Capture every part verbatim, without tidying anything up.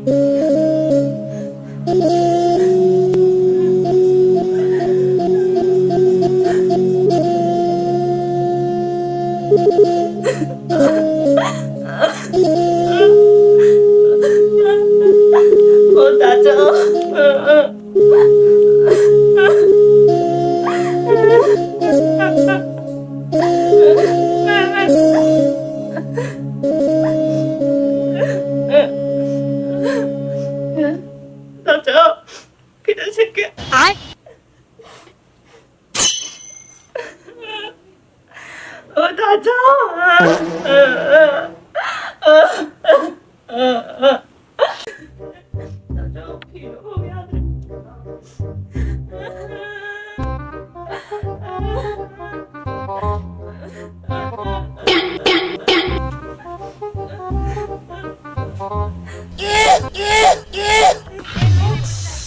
ꯀꯣ ꯇꯥꯆꯧ꯫ ꯇꯥꯆꯧ, ꯈꯤꯇ ꯁꯤꯠꯀꯦ꯫ ꯑꯣ, ꯇꯥꯆꯧ꯫ ꯇꯥꯆꯧ, ꯐꯤꯗꯣ ꯐꯧ ꯌꯥꯗ꯭ꯔꯦ꯫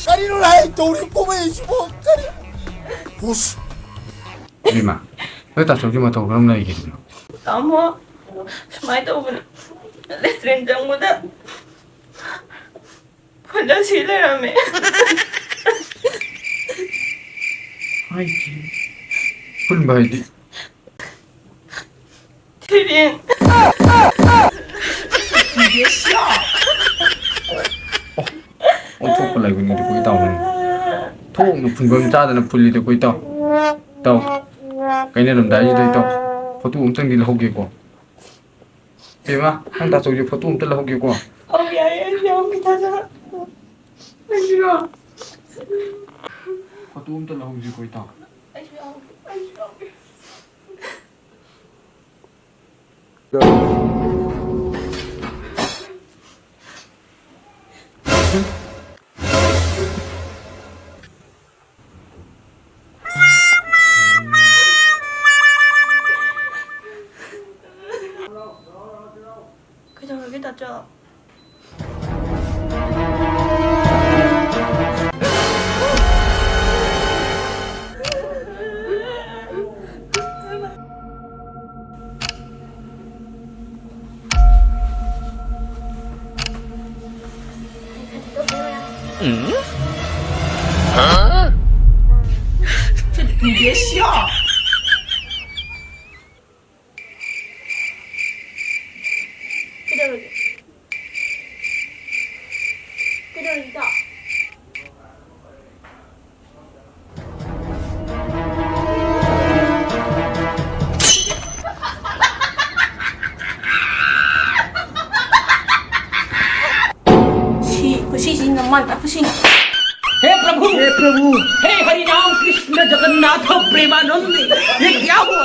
ꯀꯔꯤꯅꯣ ꯍꯥꯏ ꯇꯧꯔꯤ ꯀꯨꯝꯍꯩꯁꯤꯕꯣ? ꯀꯔꯤ? ꯍꯨꯁ! ꯏꯕꯦꯝꯃ, ꯅꯣꯏ ꯇꯥꯆꯧꯒꯤ ꯃꯇꯧ ꯀꯔꯝ ꯂꯩꯒꯦ? ꯇꯥꯃꯣ, ꯁꯨꯃꯥꯏꯅ ꯇꯧꯕꯅꯦ꯫ ꯂꯦꯇ꯭ꯔꯤꯟ ꯆꯪꯕꯗ ꯐꯨꯜꯂ ꯁꯤ ꯂꯩꯔꯝꯃꯦ꯫ ꯍꯥꯏꯗꯤ, ꯐꯨꯟꯕ ꯍꯥꯏꯗꯤ? ꯊꯤꯔꯤꯟ꯫ ꯑꯣꯟꯊꯣꯛꯄ ꯂꯥꯏꯕꯛꯅꯤꯗꯀꯣ ꯏꯇꯥꯎ ꯅꯪ꯫ ꯊꯣꯛꯅ ꯐꯨꯟꯐꯝ ꯆꯥꯗꯅ ꯐꯨꯜꯂꯤꯗꯀꯣ ꯏꯇꯥꯎ꯫ ꯏꯇꯥꯎ, ꯀꯥꯏꯅꯔꯝꯗꯥꯏꯁꯤꯗ ꯏꯇꯥꯎ, ꯐꯣꯇꯣ ꯑꯝꯇꯪꯗꯤ ꯂꯧꯍꯧꯒꯦꯀꯣ꯫ ꯕꯦꯝꯃ, ꯅꯪ ꯇꯥꯆꯧꯒꯤ ꯐꯣꯇꯣ ꯑꯝꯇ ꯂꯧꯍꯧꯒꯦꯀꯣ꯫ ꯑꯧ, ꯌꯥꯏꯌꯦ, ꯑꯩꯁꯨ ꯌꯥꯎꯒꯦ, ꯊꯥꯖ-, ꯑꯩꯁꯨ ꯌꯥꯎ-, ꯐꯣꯇꯣ ꯑꯝꯇ ꯂꯧꯍꯧꯁꯤꯀꯣ, ꯏꯇꯥꯎ꯫ ꯑꯩꯁꯨ ꯌꯥꯎꯒꯦ, ꯑꯩꯁꯨ ꯌꯥꯎꯒꯦ꯫ ꯀꯩꯗꯧꯔꯒꯦ, ꯇꯥꯆꯧ? 你别笑。这就是，这就是一道。 ꯁꯤ ꯈꯨꯁꯤꯁꯤ ꯅꯃꯥꯏ ꯈꯨꯁꯤ꯫ हे प्रभु, हे प्रभु, हे हरि राम कृष्ण जगन्नाथ प्रेमानंद, ये क्या हुआ?